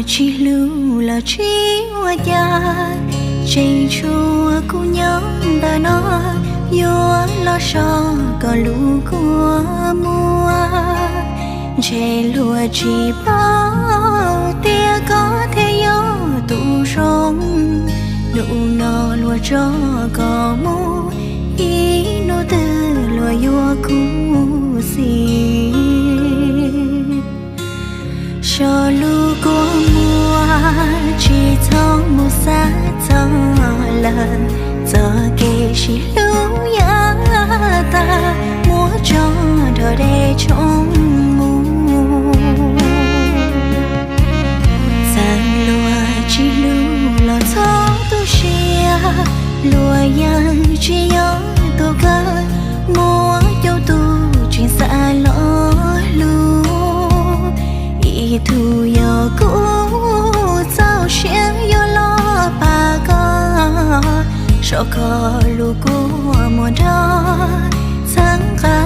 Tsis hlub los tsis ua cas, tseem tshuav kuv nyob ntawm no, yuav los so kom lub kua muag. Ntshe luag tsis paub tias koj thiaj yog tus zoo, hnub no luag tso koj mus, ib hnub twg luag yuav khuv xim. So lub kua muag tsis txhob mus xav txog lawm, txoj kev sib hlub yav tag muab tso nrog dej tshoob mus. Txawm luag tsis hlub los txhob tu siab, luag yeej tsis yog tus kawg, muaj coob tus tseem xav los hlub. Ib tug yog kuv txaus siab yuav los pab koj, so koj lub kua muag nrog, txhawb nqa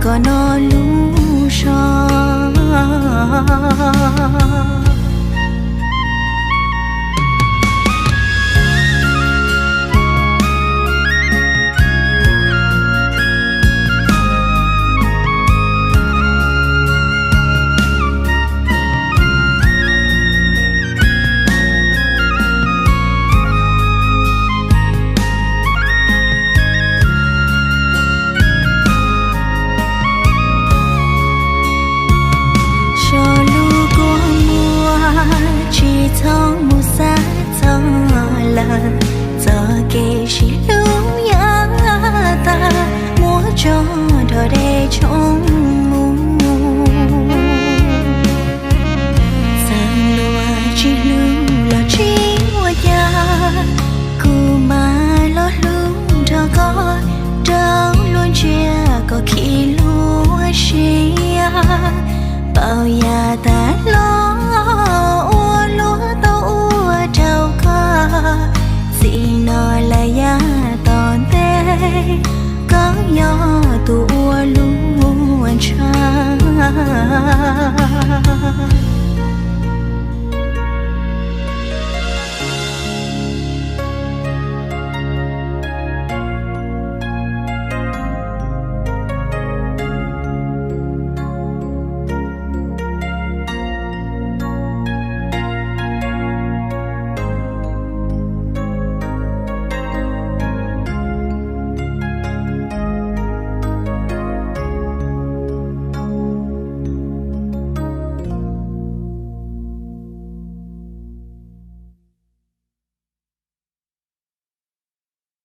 koj no lub zog. So lub kua muag tsis txhob mus xav txog lawm, txoj kev sib hlub yav tag muab tso nrog dej tshoob mus. Txawm luag tsis hlub los tsis ua cas, kuv mam los hlub nrog koj, rau luag ntsia koj khib luag siab. Paub yav tag